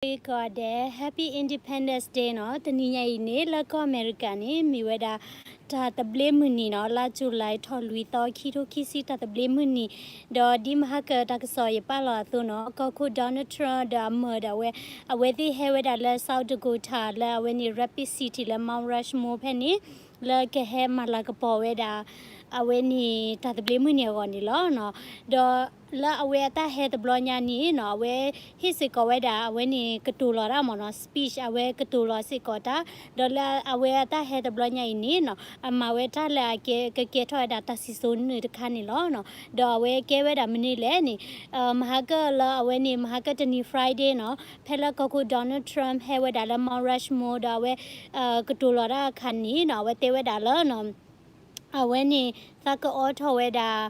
ကိးဂၤဒဲး Happy Independence Day နီၤ. တနံၤညါအံၤန့ၣ် လၢကီၢ်အမဲရကၤန့ၣ် မ့ၢ်ဝဲဒၣ် တၢ်သဘျ့မုၢ်နံၤနီၤ, လါ July ထီၣ်လွံၢ်သီ ခံထိခံဆံ တၢ်သဘျ့မုၢ်နံၤ, ဒီးဒ်မဟါကတၢ်ကစီၣ်ယပာ်လီၤအသိးနီၤ, ကီၢ်ခိၣ် Donald Trump ဒီးအမၢၢ်ဒီးအဝဲ, အဝဲသ့ၣ်ဟဲဝဲဒၣ်လၢ South Dakota လၢအဝဲန့ၣ် Rapid City လၢ Mount Rushmore ဖဲန့ၣ် လၢကဟဲမၤလၤကပီၤဝဲဒၣ် အဝဲန့ၣ် တၢ်သဘျ့မုၢ်နံၤအဂီၢ်န့ၣ်လီၤ. ဒီးလၢအဝဲအတၢ်ဟဲတဘျီညါန့ၣ်နီၤ, အဝဲဟ့ၣ်စ့ၢ်ကီးဝဲဒၣ် အဝဲန့ၣ်ကတိၤလီၤတၢ်မ့ၢ်နီၤ, speech အဝဲကတိၤလီၤစ့ၢ်ကီးတၢ်, ဒီးလၢအဝဲအတၢ်ဟဲတဘျီညါအံၤန့ၣ်နီၤ, အမၤဝဲတၢ်လၢအကဲ, ကကဲထီၣ်ဝဲဒၣ်တၢ်စံၣ်စိၤနုာ်တခါန့ၣ်လီၤ. ဒီးအဝဲကဲဝဲဒၣ်မနုၤလဲၣ်န့ၣ်, မဟါကလၢအဝဲန့ၣ် မဟါကတနံၤ Friday နီၤ, ဖဲလၢကီၢ်ခိၣ် Donald Trump ဟဲဝဲဒၣ်လၢ Mount Rushmore ဒီးအဝဲ ကတိၤလီၤတၢ်အခါန့ၣ်နီၤ, အဝဲတဲဝဲဒၣ်လၢ အဝဲန့ၣ် သးကအိးထီၣ်ဝဲဒၣ်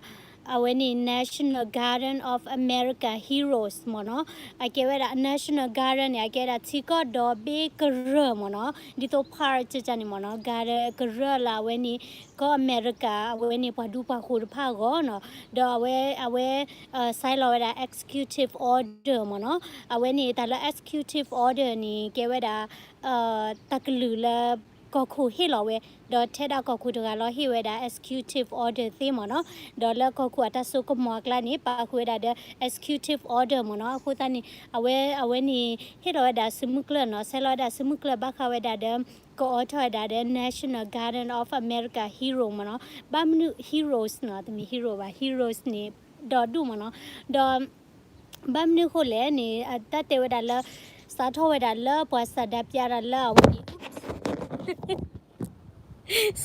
အဝဲန့ၣ် National Garden of America Heroes မ့ၢ်နီၤ, အကဲဝဲဒၣ် National Garden န့ၣ် အကဲဝဲဒၣ်ထံကီၢ်ဒီဘ့ၣ်ကရၢၢ်မ့ၢ်နီၤ, ဒ်သိး park န့ၣ်မ့ၢ်နီၤ, garden ကရၢၢ်လၢအဝဲန့ၣ် ကီၢ်အမဲရကၤ အဝဲန့ၣ်ပှၤဒူပှၤဃိၤတဖၣ်အဂီၢ်နီၤ, ဒီးအဝဲ, အဝဲ ဆဲးလီၤဝဲဒၣ် executive order မ့ၢ်နီၤ, အဝဲန့ၣ်တၢ်လၢ executive order န့ၣ် ကဲဝဲဒၣ် တၢ်ကလုၢ်လၢ ကီၢ်ခိၣ်ဟ့ၣ်လီၤဝဲ, ဒီးထဲဒၣ်ကီၢ်ခိၣ်တဂၤလီၤဟ့ၣ်ဝဲဒၣ် executive order သ့မ့ၢ်နီၤ, ဒီးလၢကီၢ်ခိၣ်အတၢ်စိကမီၤအကျါန့ၣ် ပာ်ဃုာ်ဝဲဒၣ်ဒီး executive order မ့ၢ်နီၤ, အဃိသတးန့ၣ် အဝဲ, အဝဲန့ၣ် ဟ့ၣ်လီၤဝဲဒၣ်စုမုၢ်ကျၢၢ်နီၤ, ဆဲးလီၤဝဲဒၣ်စုမုၢ်ကျၢၢ်ဘၣ်ဃးဝဲဒၣ်ဒီး ကအိးထီၣ်ဝဲဒၣ်ဒီး National Garden of America Hero မ့ၢ်နီၤ, ဘၣ်မနုၤ heroes နီၤ, တမ့ၢ် hero ဘၣ်, heroes န့ၣ် ဒီဒူၣ်မ့ၢ်နီၤ, ဒီး ဘၣ်မနုၤအဃိလဲၣ်န့ၣ် အတၢ်တဲဝဲဒၣ်လၢ စးထီၣ်ဝဲဒၣ်လၢပှၤဆန္ဒပြတၢ်လၢအဝဲန့ၣ်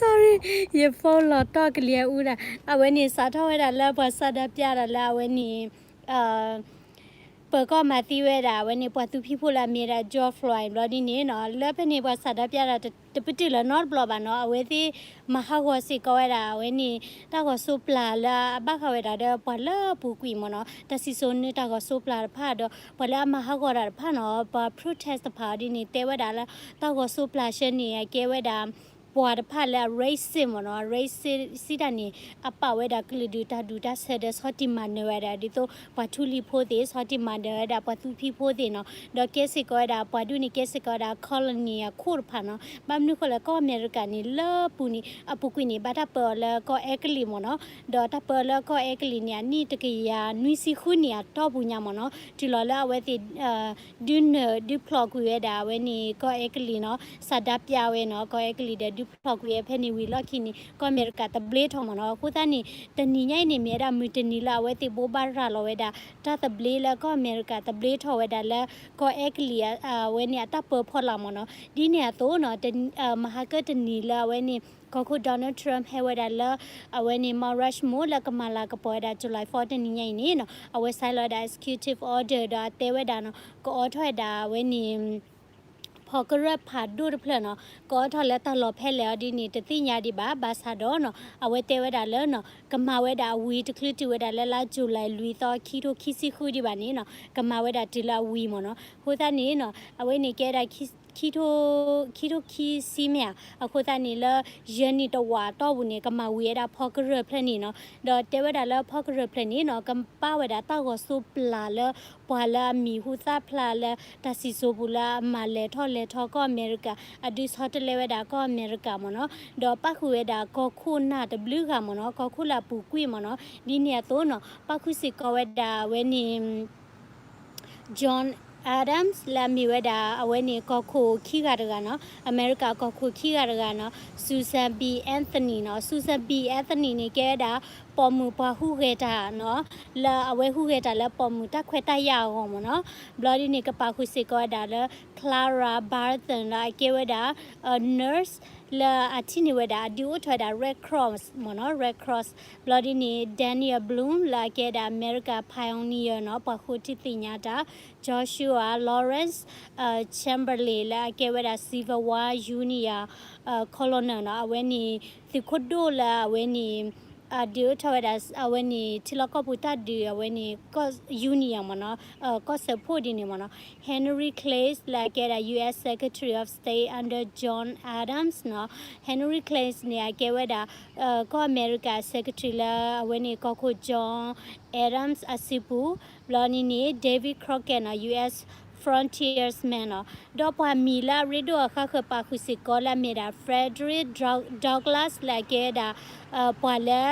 sorry, ယဖိလီၤတီၢ်ကလံၤအူဒၣ်, အဝဲန့ၣ် စးထီၣ်ဝဲဒၣ်လၢပှၤဆန္ဒပြတၢ်လၢအဝဲန့ၣ် ပၢၤကီၢ်မၤသံဝဲဒၣ် အဝဲန့ၣ် ပှၤသူဖံးဖိလၢအမ့ၢ်ဝဲဒၣ် George Floyd ဘျီဒ်န့ၣ်နီၤ, လၢဖဲန့ၣ်ပှၤဆန္ဒပြတၢ် တပတုာ်လၢၤနီတဘျီဘၣ်နီၤ, အဝဲသ့ၣ်မၤဟးဂီၤစ့ၢ်ကီးဝဲဒၣ် အဝဲန့ၣ် တၢ်ဂီၤစိးပျၢ်လၢအဘၣ်ဃးဝဲဒၣ်ဒီး ပှၤလၢအပူၤကွံာ်မ့ၢ်နီၤ, တၢ်စံၣ်စိၤနုာ်တၢ်ဂီၤစိးပျၢ်တဖၣ်ဒီး ပှၤလၢအမၤဟးဂီၤတၢ်တဖၣ်နီၤ, ပှၤ protest တဖၣ်အီၤဒ်န့ၣ် တဲဝဲဒၣ်လၢ တၢ်ဂီၤစိးပျၢ်ဆၢန့ၣ် အကဲဝဲဒၣ် ပှၤတဖၣ်လၢအ racist မ့ၢ်နီၤ, racist စံးတၢ်န့ၣ် အပာ်ဝဲဒၣ်ကလုာ်ဒူၣ်တၢ်ဒူၣ်တၢ်ဆၢဒီး ဆီၣ်တံၢ်မၤနၢၤဝဲဒၣ် ဒ်သိးပှၤထူလံၤဖိသ့ၣ်, ဆီၣ်တံၢ်မၤနၢၤဝဲဒၣ်ပှၤသူဖံးဖိသ့ၣ်နီၤ, ဒီးကဲစ့ၢ်ကီးဝဲဒၣ် ပှၤဒူၣ်န့ၣ် ကဲစ့ၢ်ကီးဝဲဒၣ် colony အခိၣ်တဖၣ်နီၤ. ဘၣ်မနုၤအဃိလဲၣ် ကီၢ်အမဲရကၤန့ၣ် လၢပူၤန့ၣ် အပူၤကွံာ်န့ၣ် ဘၣ်တၢ်ပၢအီၤလၢကီၢ်အဲကလံးမ့ၢ်နီၤ, ဒီးတၢ်ပၢအီၤလၢကီၢ်အဲကလံးန့ၣ် အနံၣ်တကယၤနွံဆံဃုနံၣ်အတီၢ်ပူၤညါမ့ၢ်နီၤ, တုၤလီၤလၢအဝဲသ့ၣ် ဒုးနၢၤဒုးဖျိးကွံာ်ဝဲဒၣ် အဝဲန့ၣ် ကီၢ်အဲကလံးနီၤ, ဆန္ဒပြဝဲနီၤ, ကီၢ်အဲကလံးဒီးဒုးဖျိးကွံာ်ဝဲဖဲန့ၣ်ဝံၤလီၢ်ခံန့ၣ် ကီၢ်အမဲရကၤသဘျ့ထီၣ်မ့ၢ်နီၤ. အဃိသတးန့ၣ် တနံၤညါအံၤန့ၣ် မ့ၢ်ဝဲဒၣ်မုၢ်တနံၤလၢအဝဲသ့ၣ်ဘိးဘၣ်ရၤလီၤဝဲဒၣ် တၢ်သဘျ့လၢကီၢ်အမဲရကၤသဘျ့ထီၣ်ဝဲဒၣ်လၢ ကီၢ်အဲကလံး အဝဲန့ၣ်အတၢ်ပၢဖီလာ်မ့ၢ်နီၤ. ဒ်န့ၣ်အသိးနီၤ မဟါကတနံၤလၢအဝဲန့ၣ် ကီၢ်ခိၣ် Donald Trump ဟဲဝဲဒၣ်လၢ အဝဲန့ၣ် Mount Rushmore လၢကမၤလၤကပီၤဝဲဒၣ် July fourth တနံၤညါအံၤန့ၣ်နီၤ အဝဲဆဲးလီၤဝဲဒၣ် executive order ဒီးအတဲဝဲဒၣ်နီၤ ကအိးထီၣ်ဝဲဒၣ်အဝဲန့ၣ် ဖီကရၢၢ်ဖးဒိၣ်တဖျၢၣ်နီၤ ကအိးထီၣ်လၢတၢ်လီၢ်ဖဲလဲၣ်အီၤဒ်န့ၣ် တသ့ၣ်ညါဒံးဘၣ် ဘၣ်ဆၣ်ဒီးနီၤ အဝဲတဲဝဲဒၣ်လၢနီၤ ကမၤဝဲဒၣ်အဝံၤတချုးတုၤဝဲဒၣ်လၢလါ July လွံၢ်သီ ခံထိခံဆံဃုဒံးဘၣ်န့ၣ်နီၤ ကမၤဝဲဒၣ်တုၤလၢအဝံၤမ့ၢ်နီၤ. အဃိသတးန့ၣ်နီၤ အဝဲန့ၣ်ကဲဒၣ် ခံထိခံဆံမ့ၢ်ဧါ အဃိသတးန့ၣ်လၢ ယဲၢ်နံၣ်တဝာ်အတီၢ်ပူၤန့ၣ် ကမၤဝံၤဝဲဒၣ်ဖီကရၢၢ်ဖျၢၣ်န့ၣ်နီၤ ဒီးတဲဝဲဒၣ်လၢဖီကရၢၢ်ဖျၢၣ်န့ၣ်နီၤ ကပာ်ဝဲဒၣ်တၢ်ဂီၤစိးပျၢ်လၢ ပှၤလၢအမံၤဟူသၣ်ဖျါလၢ တၢ်စံၣ်စိၤပူၤလၢအမၤလဲၤထီၣ်လဲၤထီကီၢ်အမဲရကၤ အဒုးဆီတလဲဝဲဒၣ်ကီၢ်အမဲရကၤမ့ၢ်နီၤ ဒီးပၣ်ဃုာ်ဝဲဒၣ်ကီၢ်ခိၣ်နၢ်တဘျုးဂၤမ့ၢ်နီၤ ကီၢ်ခိၣ်လၢအပူၤကွံာ်မ့ၢ်နီၤ ဒ်န့ၣ်အသိးနီၤ ပၣ်ဃုာ်စ့ၢ်ကီးဝဲဒၣ်အဝဲန့ၣ် John Adams လၢအမ့ၢ်ဝဲဒၣ် အဝဲန့ၣ်ကီၢ်ခိၣ်ခံဂၤတဂၤနီၤ အမဲရကၤကီၢ်ခိၣ်ခံဂၤတဂၤနီၤ Susan B Anthony နီၤ Susan B Anthony န့ၣ် ကဲဝဲဒၣ် ပိာ်မုၣ်ပှၤဟူးဂဲၤတၢ်နီၤ လၢအဝဲဟူးဂဲၤတၢ်လၢပိာ်မုၣ်တၢ်ခွဲးတၢ်ယာ်အဂီၢ်မ့ၢ်နီၤ ဘျီဒ်န့ၣ် ကပာ်ဃုာ်စ့ၢ်ကီးဝဲဒၣ်လၢ Clara Barton လၢအကဲဝဲဒၣ် nurse လၢအထံၣ်န့ၢ်ဝဲဒၣ် အဒုးအိၣ်ထီၣ်ဝဲဒၣ် Red Cross မ့ၢ်နီၤ Red Cross ဘျီဒ်န့ၣ် Daniel Bloom လၢအကဲဒၣ် America Pioneer နီၤ ပှၤဃိထံသ့ၣ်ညါတၢ် Joshua Lawrence Chamberlain လၢအကဲဝဲဒၣ် Civil War Union Colonel နီၤ အဝဲန့ၣ် သုးခိၣ်ဒိၣ်လၢအဝဲန့ၣ် အဒုးအိၣ်ထီၣ်ဝဲဒၣ် အဝဲန့ၣ် ထံလီၢ်ကီၢ်ပူၤတၢ်ဒုး အဝဲန့ၣ် Union မ့ၢ်နီၤ ကီၢ်စၢဖှိၣ်ဒ်န့ၣ်မ့ၢ်နီၤ Henry Clay လၢအကဲဒၣ် U S Secretary of State under John Adams နီၤ Henry Clay န့ၣ် အကဲဝဲဒၣ် ကီၢ်အမဲရကၤ Secretary လၢအဝဲန့ၣ် ကီၢ်ခိၣ် John Adams အစုပူၤ ဘျီန့ၣ်န့ၣ် David Crockett နီၤ U S frontiersman နီၤ, ဒီးပှၤမံၤလၢအရ့ဒိၣ်အဃါဃၢၤပာ်ဃုာ်စ့ၢ်ကီးလၢအမ့ၢ်ဒၣ် Frederick Douglass လၢအကဲဝဲဒၣ် ပှၤလၢ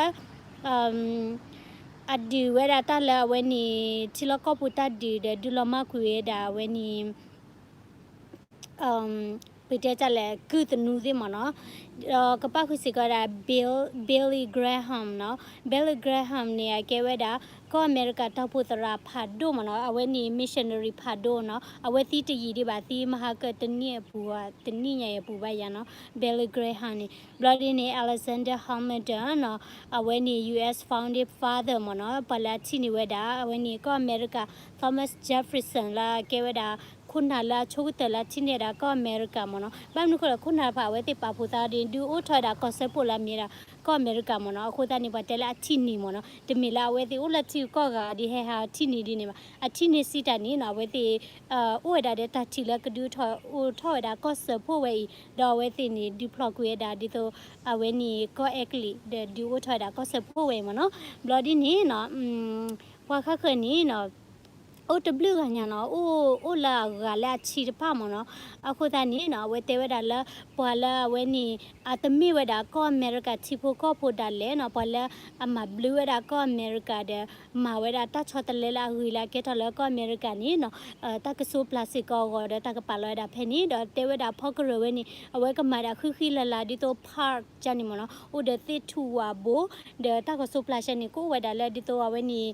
အဒုးဝဲဒၣ်တၢ်လၢအဝဲန့ၣ် ထံလီၢ်ကီၢ်ပူၤတၢ်ဒုးဒီးဒုးလီၤမၢ်ကွံာ်ဝဲဒၣ်အဝဲန့ၣ် ပတဲတၢ်လဲၣ် ကုၢ်သနူသ့ၣ်မ့ၢ်နီၤ, ဒီးကပာ်ဃုာ်စ့ၢ်ကီးဝဲဒၣ် Bill Billy Graham နီၤ, Billy Graham န့ၣ် အကဲဝဲဒၣ် ကီၢ်အမဲရကၤတီၢ်ဖှိၣ်သရၣ်ဖးဒိၣ်မ့ၢ်နီၤ, အဝဲန့ၣ် missionary ဖးဒိၣ်နီၤ, အဝဲသံတယံာ်ဒံးဘၣ်, သံမဟါကတနံၣ်အပူၤ တနံၣ်ညါအံၤအပူၤဘၣ်ယၤနီၤ, Billy Graham န့ၣ်, ဘျီဒ်န့ၣ် Alexander Hamilton နီၤ, အဝဲန့ၣ် U S founding father မ့ၢ်နီၤ, ပှၤလၢအထံၣ်န့ၢ်ဝဲဒၣ် အဝဲန့ၣ်ကီၢ်အမဲရကၤ, Thomas Jefferson လၢအကဲဝဲဒၣ် ခိၣ်နၢ်လၢအဆိကတၢၢ်လၢအထံၣ်န့ၢ်ဝဲဒၣ်ကီၢ်အမဲရကၤမ့ၢ်နီၤ, ဘၣ်မနုၤအဃိလဲၣ် ခိၣ်နၢ်တဖၣ်အဝဲသ့ၣ်ပာ်ဖှိၣ်သးဒ်ဒုးအိၣ်ထီၣ်ဝဲဒၣ်ကီၢ်စၢဖှိၣ်လၢအမ့ၢ်ဒၣ် ကီၢ်အမဲရကၤမ့ၢ်နီၤ, အဃိသတးန့ၣ် ပှၤတဲလၢအထံၣ်န့ၢ်မ့ၢ်နီၤ, တမ့ၢ်လၢအဝဲသ့ၣ်အိၣ်လၢထံဂုၤကီၢ်ဂၤဒ်ဟဲဟးထံၣ်န့ၢ်ဒ်န့ၣ်ဘၣ်, အထံၣ်န့ၢ်စံးတၢ်န့ၣ်နီၤ, အဝဲသ့ၣ် အိၣ်ဝဲဒၣ်ဒီးတၢ်ထံၣ်လၢကဒုးအိၣ်ထီၣ်ဝဲဒၣ်ကီၢ်စၢဖှိၣ်ဝဲအံၤ, ဒီးအဝဲသ့ၣ်န့ၣ် ဒုးဖျိးကွံာ်ဝဲဒၣ်ဒ်သိး အဝဲန့ၣ်ကီၢ်အဲကလံး ဒီးဒုးအိၣ်ထီၣ်ဝဲဒၣ်ကီၢ်စၢဖှိၣ်ဝဲအံၤမ့ၢ်နီၤ, ဘျီဒ်န့ၣ်နီၤ, ပှၤဃါဃၢၤန့ၣ်နီၤ အိၣ်တဘျုးဂၤညါနီၤ, အိၣ်အိၣ်လၢအဂၤလၢအထံတဖၣ်မ့ၢ်နီၤ, အဃိသတးန့ၣ်နီၤ အဝဲတဲဝဲဒၣ်လၢ ပှၤလၢအဝဲန့ၣ် အတမ့ၢ်ဝဲဒၣ်ကီၢ်အမဲရကၤထံဖိကီၢ်ဖိဒၣ်လဲာ်နီၤ, ပှၤလၢအမၤဘျုးဝဲဒၣ်ကီၢ်အမဲရကၤဒီး မၤဝဲဒၣ်တၢ်ဆီတလဲလၢအဂ့ၤလၢအကဲထီၣ်လၢကီၢ်အမဲရကၤန့ၣ်နီၤ, တၢ်ကစိပျၢ်စ့ၢ်ကီးအဂီၢ်ဒီးတၢ်ကပာ်လီၤဝဲဒၣ်ဖဲန့ၣ်, ဒီးတဲဝဲဒၣ်ဖီကရၢၢ်ဝဲန့ၣ် အဝဲကမၤဒၣ်ဃံဃံလၤလၤဒ်သိး park ကန့ၣ်မ့ၢ်နီၤ, အိၣ်ဒီးသ့ၣ်ထူၣ်ဝၣ်ဘိ ဒီးတၢ်ကစိပျၢ်ဆဲန့ၣ် ကအိၣ်ဝဲဒၣ်လၢဒ်သိးအဝဲန့ၣ်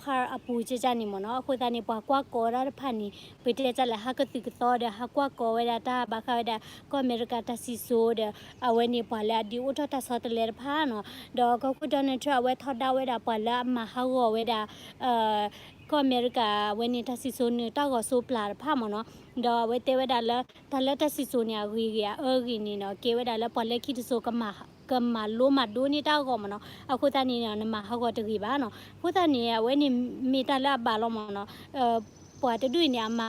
park အပူၤကန့ၣ်မ့ၢ်နီၤ, အဃိသတးန့ၣ် ပှၤကွၢ်ကီတၢ်တဖၣ်န့ၣ် ပတဲတၢ်လၢဟးကသုၣ်ကသီဒီး ဟးကွၢ်ကီဝဲဒၣ်တၢ်ဘၣ်ဃးဝဲဒၣ် ကီၢ်အမဲရကၤတၢ်စံၣ်စိၤဒီး အဝဲန့ၣ်ပှၤလၢအဒုးအိၣ်ထီၣ်တၢ်ဆီတလဲတဖၣ်နီၤ, ဒီးကီၢ်ခိၣ် Donald Trump အဝဲထီဒါဝဲဒၣ်ပှၤလၢအမၤဟးဂီၤဝဲဒၣ် ကီၢ်အမဲရကၤ အဝဲန့ၣ်တၢ်စံၣ်စိၤန့ၣ်တၢ်ဂီၤစိပျၢ်တဖၣ်မ့ၢ်နီၤ, ဒီးအဝဲတဲဝဲဒၣ်လၢ တၢ်လၢတၢ်စံၣ်စိၤန့ၣ် အဂ့ၤဂ့ၤအအၢဂ့ၤန့ၣ်နီၤ ကဲဝဲဒၣ်လၢပှၤလၢခံတစိၤ ကမၤလိမၤဒိးန့ၢ်တၢ်အဂီၢ်မ့ၢ်နီၤ, အဃိသတးန့ၣ် နမၤဟးဂီၤတဂ့ၤဘၣ်နီၤ, အဃိသတးန့ၣ် အဝဲန့ၣ်မ့ၢ်တၢ်လၢအဘၣ်လီၤမ့ၢ်နီၤ, ပှၤတဒူၣ်အံၤန့ၣ် အမ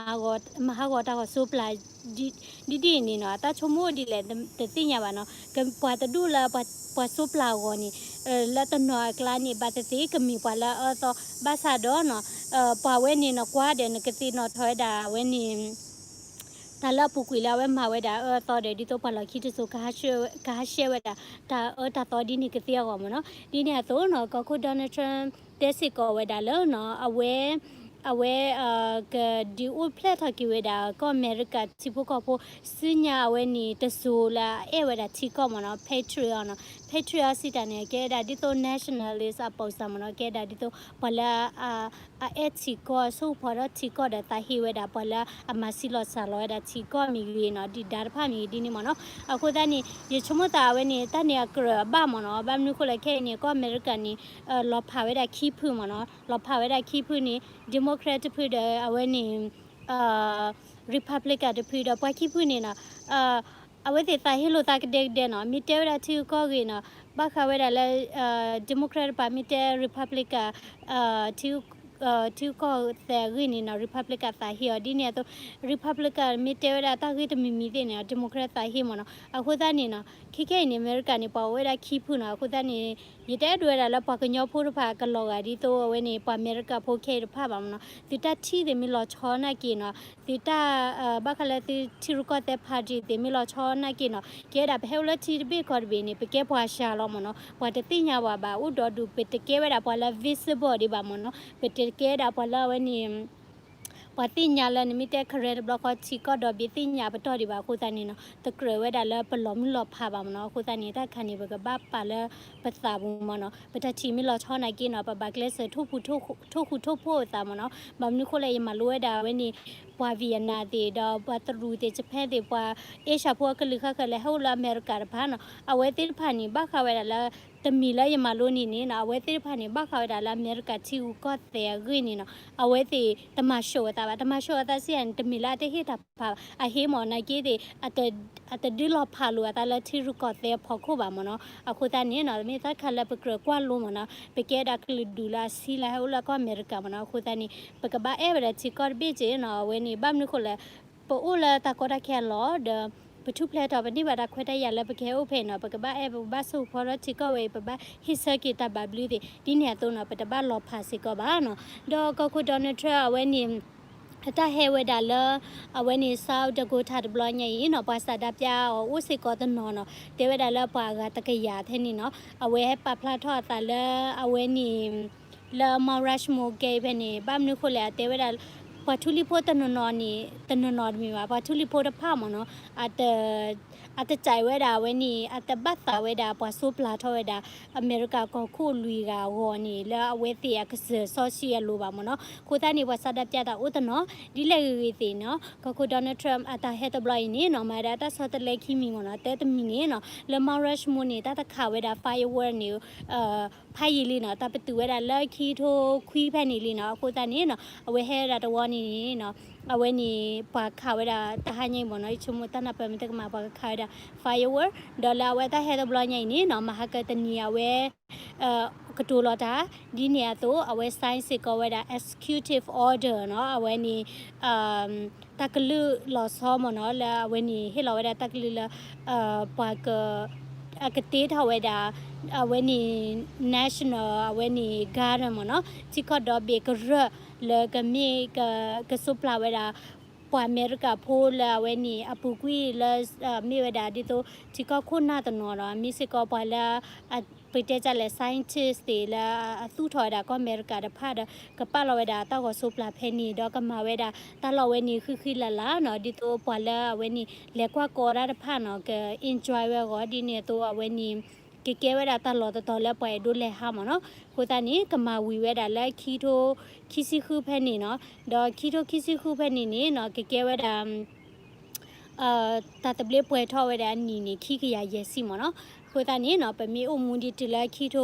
ၤဟးဂီၤတၢ်ဂီၤစိပျၢ် ဒ်ဒ်အံၤန့ၣ်နီၤ အတၢ်ဆိကမိၣ်ဒ်လဲၣ် တသ့ၣ်ညါဘၣ်နီၤ, ပှၤတဒူၣ်လၢပှၤစိပျၢ်အဂီၢ်န့ၣ် လၢတနီၤအကျါန့ၣ် ဘၣ်သ့ၣ်သ့ၣ်ကမ့ၢ်ပှၤလၢအအၢအသီ ဘၣ်ဆၣ်ဒီးနီၤ ပှၤဝဲန့ၣ်နီၤ ကွၢ်ဒီး နကသ့ၣ်နီၣ်ထီၣ်ဝဲဒၣ် အဝဲန့ၣ် တၢ်လၢအပူၤကွံာ်လၢအဝဲမၤဝဲဒၣ်အအၢအသီဒီး ဒ်သိးပှၤလီၢ်ခံတစိၤ ကဟးဆှဲးဝဲဒၣ် တၢ်အၢတၢ်သီဒ်န့ၣ်ကသ့အဂီၢ်မ့ၢ်နီၤ, ဒ်န့ၣ်အသိးနီၤ ကီၢ်ခိၣ် Donald Trump တဲစ့ၢ်ကီးဝဲဒၣ်လၢနီၤ အဝဲ အဝဲ ကဒုးအိၣ်ဖျဲၣ်ထီၣ်က့ၤဝဲဒၣ် ကီၢ်အမဲရကၤထံဖိကီၢ်ဖိ ဆူညါအဝဲန့ၣ် တစိၤလၢအအဲၣ်ဝဲဒၣ်ထံကီၢ်မ့ၢ်နီၤ patriot နီၤ, patriot စံးတၢ်န့ၣ် ကဲဝဲဒၣ်ဒ်သိး nationalist အပိစၢ်မ့ၢ်နီၤ, ကဲဝဲဒၣ်ဒ်သိး ပှၤလၢ အအဲၣ်ထံကီၢ် ဆိကမိၣ်ထီၣ်ထံကီၢ်ဒီးသးဟ့ဝဲဒၣ် ပှၤလၢအမၤဆံးလီၤစၢ်လီၤဝဲဒၣ်ထံကီၢ်မ့ၢ်ဂ့ၤနီၤ ဒုၣ်ဒါတဖၣ်မ့ၢ်ဂ့ၤဒ်န့ၣ်မ့ၢ်နီၤ, အဃိသတးန့ၣ် ယဆိကမိၣ်သးအဝဲန့ၣ် တၢ်န့ၣ်အကြၢးအဘၣ်မ့ၢ်နီၤ, ဘၣ်မနုၤဃိလဲၣ်ခဲအံၤန့ၣ် ကီၢ်အမဲရကၤန့ၣ် လီၤဖးဝဲဒၣ်ခံဖုမ့ၢ်နီၤ, လီၤဖးဝဲဒၣ်ခံဖုန့ၣ် Democrat တဖုဒီးအဝဲန့ၣ် Republican တဖုဒီးပှၤခံဖုန့ၣ်နီၤ အဝဲသ့ၣ်သးဟ့လိာ်သးကဒဲကဒဲနီၤ, မ့ၢ်တဲဝဲဒၣ်ထံဂုၤကီၢ်ဂၤနီၤ, ဘၣ်ဃးဝဲဒၣ်လၢ Democrat တဖုမ့ၢ်တဲ Republican ထံဂုၤကီၢ်သဲးအဂ့ၢ်န့ၣ်နီၤ Republican သးဟ့အီၤ ဒ်န့ၣ်အသိး Republican မ့ၢ်တဲဝဲဒၣ်တၢ်ဂ့ၢ်တမံၤမံၤသ့ၣ်န့ၣ် Democrat သးဟ့မ့ၢ်နီၤ, အဃိသတးန့ၣ်နီၤ ခဲခဲအံၤန့ၣ် အမဲရကၤန့ၣ် ပှၤအိၣ်ဝဲဒၣ်ခံဖုနီၤ, အဃိသတးန့ၣ် ယတအဲၣ်ဒိးဝဲဒၣ်လၢပှၤကညီဖိတဖၣ်ကလီၤဂာ်ဒ်သိးအဝဲန့ၣ် ပှၤအမဲရကၤဖိခဲအံၤတဖၣ်ဘၣ်မ့ၢ်နီၤ, သုတၢ်ထံၣ်သ့ၣ်မ့ၢ်လီၤဆီနာ်က့နီၤ သုတၢ် ဘၣ်ဃးလၢသုထံရူၢ်ကီၢ်သဲး party သ့ၣ်မ့ၢ်လီၤဆီနာ်က့နီၤ ကဲဒၣ်ပဟဲအိၣ်လၢထံတဘ့ၣ်ကီၢ်တဘ့ၣ်န့ၣ် ပကဲပှၤစှၤလီၤမ့ၢ်နီၤ, ပှၤတသ့ၣ်ညါဝဲဘၣ် အိၣ်ဒီးဒူၣ် ပတကဲဝဲဒၣ်ပှၤလၢ visible ဒံးဘၣ်မ့ၢ်နီၤ, ပတကဲဒၣ်ပှၤလၢအဝဲန့ၣ် ပှၤသ့ၣ်ညါလၢနမ့ၢ်တဲ Karen တဘျီဃီထံကီၢ်ဒီဘ့ၣ်သ့ၣ်ညါပတီၢ်ဒံးဘၣ်အဃိသတးန့ၣ်နီၤ တကြၢးဝဲဒၣ်လၢပလီၤမုၢ်လီၤဖးဘၣ်မ့ၢ်နီၤ, အဃိသတးန့ၣ် တၢ်ခါန့ၣ် ပကဘၣ်ပာ်လၢပသးပူၤမ့ၢ်နီၤ, ပတၢ်ထံၣ်မ့ၢ်လီၤဆီနာ်က့နီၤ ပဘၣ်ကျဲးစၢးထိၣ်ဃူထိၣ်ဖိးအသးမ့ၢ်နီၤ, ဘၣ်မနုၤဃိလဲၣ် ယမၤလိဝဲဒၣ်အဝဲန့ၣ် ပှၤ Vietnam သ့ၣ် ဒီးပှၤတရူးသ့ၣ် Japan သ့ၣ် ပှၤ Asia ဖိအကလုာ်ဃၣ်ဃၣ်လၢ ဟဲအိၣ်လၢအမဲရကၤတဖၣ်နီၤ အဝဲသ့ၣ်တဖၣ်န့ၣ် ဘၣ်ဃးဝဲဒၣ်လၢ တမံၤလၢယမၤလိန့ၣ်န့ၣ်နီၤ အဝဲသ့ၣ်တဖၣ်န့ၣ် ဘၣ်ဃးဝဲဒၣ်လၢအမဲရကၤထံဂုၤကီၢ်သဲးအဂ့ၢ်န့ၣ်နီၤ အဝဲသ့ၣ်တမၤၡိၣ်အသးဘၣ်, တမၤၡိၣ်အသးစံးန့ၣ် တမ့ၢ်လၢအတဟ့ၣ်တၢ်ဖးဘၣ်, အဟ့ၣ်မ့ၢ်နာ်က့သ့ၣ် အတဒုးလီၤဖးလိာ်အသးလၢထံရူၢ်ကီၢ်သဲးအဖီခိၣ်ဘၣ်မ့ၢ်နီၤ, အဃိသတးန့ၣ်နီၤ မ့ၢ်တၢ်တခါလၢပကြၢးကွၢ်လိမ့ၢ်နီၤ ပကဲဒၣ်ကလုာ်ဒူၣ်လၢအဆံလၢဟဲအိၣ်လၢကီၢ်အမဲရကၤမ့ၢ်နီၤ, အဃိသတးန့ၣ် ပကဘၣ်အဲၣ်ဝဲဒၣ်ထံကီၢ်တဘ့ၣ်က့နီၤ အဝဲန့ၣ် ဘၣ်မနုၤဃိလဲၣ် ပအိၣ်လၢတၢ်ကီတၢ်ခဲအလီၢ်ဒီး ပထူၣ်ဖျဲးထီၣ်ပန့ၢ်ဘၣ်တၢ်ခွဲးတၢ်ယာ်လၢပကဟဲအိၣ်ဖဲနီၤ ပကဘၣ်အဲၣ် ပကဘၣ်ဆိၣ်ဂ့ၤဖီဒီးထံကီၢ်ဝဲအံၤ ပဘၣ်ဟ့ၣ်ဆၢက့ၤတၢ်ဘၣ်ဘျုးသ့ၣ် ဒ်န့ၣ်အသိးနီၤ ပတဘၣ်လီၤဖးစ့ၢ်ကီးဘၣ်နီၤ, ဒီးကီၢ်ခိၣ် Donald Trump အဝဲန့ၣ် အတၢ်ဟဲဝဲဒၣ်လၢ အဝဲန့ၣ် South Dakota တဘျီညါအံၤနီၤ ပှၤဆန္ဒပြအီၤအိၣ်စ့ၢ်ကီးတနီၤနီၤ တဲဝဲဒၣ်လၢပှၤအဂၤတကယၤထဲန့ၣ်နီၤ အဝဲဟဲပာ်ဖျါထီၣ်အသးလၢအဝဲန့ၣ် လၢ Mount Rushmore ကဲဖဲန့ၣ် ဘၣ်မနုၤဃိလဲၣ် အတဲဝဲဒၣ် ပှၤထူလံၤဖိတနီၤနီၤန့ၣ် တနီၤနီၤတမ့ၢ်ဘၣ် ပှၤထူလံၤဖိတဖၣ်မ့ၢ်နီၤ အတကြိုက်ဝဲဒၣ်အဝဲန့ၣ် အတဘၣ်သးဝဲဒၣ် ပှၤစိးပျၢ်ထီၣ်ဝဲဒၣ် အမဲရကၤကီၢ်ခိၣ်လွံၢ်ဂၤအဂီၢ်န့ၣ် လၢအဝဲသ့ၣ်အကစၢၢ်စီဆှံအလိၤဘၣ်မ့ၢ်နီၤ အဃိသတးန့ၣ် ပှၤဆန္ဒပြတၢ်အိၣ်တနီၤ ဒ်လဲၣ်ဂ့ၤဂ့ၤသ့ၣ်နီၤ ကီၢ်ခိၣ် Donald Trump အတၢ်ဟဲတဘျီအံၤန့ၣ်နီၤ မၤဒၣ်တၢ်ဆီတလဲခံမံၤမ့ၢ်နီၤ တၢတမံၤန့ၣ်နီၤ လၢ Mount Rushmore န့ၣ် တၢ်တခးဝဲဒၣ် firework န့ၣ် ဖးယံာ်လံနီၤ တၢ်ပတုာ်ဝဲဒၣ်လၢခံထိခွံဖဲန့ၣ်လံနီၤ အဃိသတးန့ၣ်နီၤ အဝဲဟဲဒၣ်တဝီန့ၣ်နီၤ အဝဲန့ၣ် ပှၤခးဝဲဒၣ်တဟါညါအံၤမ့ၢ်နီၤ ယဆိကမိၣ်တၢ်နၢ်ပၢၢ်မ့ၢ်တကမၣ် ပှၤကခးဝဲဒၣ် firework ဒီးလၢအဝဲတၢ်ဟဲတဘျီညါအံၤန့ၣ်နီၤ မဟါကတနံၤအဝဲ ကတိၤလီၤတၢ် ဒ်န့ၣ်အသိး အဝဲ sign စ့ၢ်ကီးဝဲဒၣ် executive order နီၤ အဝဲန့ၣ် တၢ်ကလုၢ်လီၤဆီမ့ၢ်နီၤ လၢအဝဲန့ၣ် ဟ့ၣ်လီၤဝဲဒၣ်တၢ်ကလုၢ်လၢ ပှၤက အကတ့ထီၣ်ဝဲဒၣ် အဝဲန့ၣ် National အဝဲန့ၣ် Guard မ့ၢ်နီၤ ထံကီၢ်ဒီဘ့ၣ်ကရၢၢ် လၢကမ့ၢ် ကစိးပျၢ်ဝဲဒၣ် ပှၤအမဲရကၤဖိလၢအဝဲန့ၣ် အပူၤကွံာ်လၢ မ့ၢ်ဝဲဒၣ်ဒ်သိး ထံကီၢ်ခိၣ်နၢ်တနီၤဒီး မ့ၢ်စ့ၢ်ကီးပှၤလၢ ပတဲတၢ်လဲၣ် scientist သ့ၣ်လၢအသူၣ်ထီၣ်ဝဲဒၣ်ကီၢ်အမဲရကၤတဖၣ်ဒီး ကပာ်လီၤဝဲဒၣ်တၢ်ဂီၤစိးပျၢ်ဖဲန့ၣ် ဒီးကမၤဝဲဒၣ်တၢ်လီၢ်ဝဲန့ၣ်ဃံဃံလၤလၤနီၤ ဒ်သိးပှၤလၢအဝဲန့ၣ် လဲၤကွၢ်ကီတၢ်တဖၣ်နီၤ က enjoy ဝဲအဂီၢ် ဒ်န့ၣ်အသိးအဝဲန့ၣ် ကကဲဝဲဒၣ်တၢ်လီၢ်တတီၤလၢပှၤအဲၣ်ဒိးလဲၤဟးမ့ၢ်နီၤ အဃိသတးန့ၣ် ကမၤဝံၤဝဲဒၣ်လၢခံထိခံဆံဃုဖဲန့ၣ်နီၤ ဒီးခံထိခံဆံဃုဖဲန့ၣ်န့ၣ်နီၤ ကကဲဝဲဒၣ် တၢ်သဘျ့ပှဲၤထီၣ်ဝဲဒၣ်အနံၣ်န့ၣ် ခံကယၤယဲၢ်ဆံမ့ၢ်နီၤ အဃိသတးန့ၣ်နီၤ ပမ့ၢ်အိၣ်မူဒံးတုၤလၢခံထိ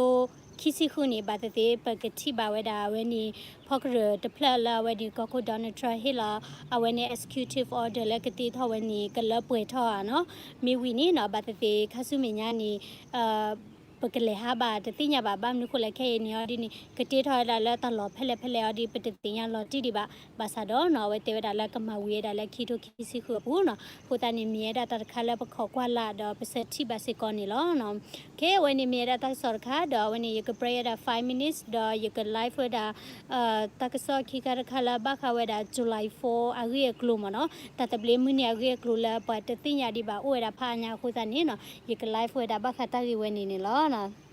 ခံဆံဃုန့ၣ် ဘၣ်သ့ၣ်သ့ၣ် ပကထံၣ်ဘၣ်ဝဲဒၣ်အဝဲန့ၣ် ဖီကရၢၢ်တဖျၢၣ်လၢအဝဲန့ၣ် ကီၢ်ခိၣ် Donald Trump ဟ့ၣ်လီၤ အဝဲန့ၣ် executive order လၢကတ့ထီၣ်ဝဲန့ၣ် ကလၢပှဲၤထီၣ်ဧါနီၤ မ့ၢ်ဝံၤန့ၣ်နီၤ ဘၣ်သ့ၣ်သ့ၣ် ခါဆူမဲာ်ညါန့ၣ် ပကလဲၤဟးဘၣ်တသ့ၣ်ညါဘၣ် ဘၣ်မနုၤဃိလဲၣ်ခဲအံၤန့ၣ်အီၤဒ်န့ၣ် ကတ့ထီၣ်ဝဲဒၣ်လၢတၢ်လီၢ်ဖဲလဲၣ်ဖဲလဲၣ်အီၤဒ် ပတသ့ၣ်ညါလီၤတံၢ်ဒံးဘၣ် ဘၣ်ဆၣ်ဒီးနီၤ အဝဲတဲဝဲဒၣ်လၢကမၤဝံၤဝဲဒၣ်လၢခံထိခံဆံဃုအပူၤနီၤ အဃိသတးန့ၣ် မ့ၢ်ဝဲဒၣ်တၢ်တခါလၢပခိးကွၢ်လၢ်ဒီးပဆၢထံၣ်ဘၣ်စ့ၢ်ကီးန့ၣ်လီၤ. ခဲအံၤအဝဲန့ၣ်မ့ၢ်ဝဲဒၣ်တၢ်ကစီၣ်တခါ ဒီးအဝဲန့ၣ် ယက break ဝဲဒၣ် five minutes ဒီးယက live ဝဲဒၣ် တၢ်ကစီၣ်ခံခါတခါလၢဘၣ်ဃးဝဲဒၣ် July four အဂ့ၢ်အကျိၤမ့ၢ်နီၤ တၢ်သဘျ့မုၢ်နံၤအဂ့ၢ်အကျိၤလၢပှၤတသ့ၣ်ညါဒံးဘၣ်အိၣ်ဝဲဒၣ်ဖးအါညါအဃိသတးန့ၣ်နီၤ ယက live ဝဲဒၣ်ဘၣ်ဃးတၢ်ဂ့ၢ်ဝဲန့ၣ်န့ၣ်လီၤ.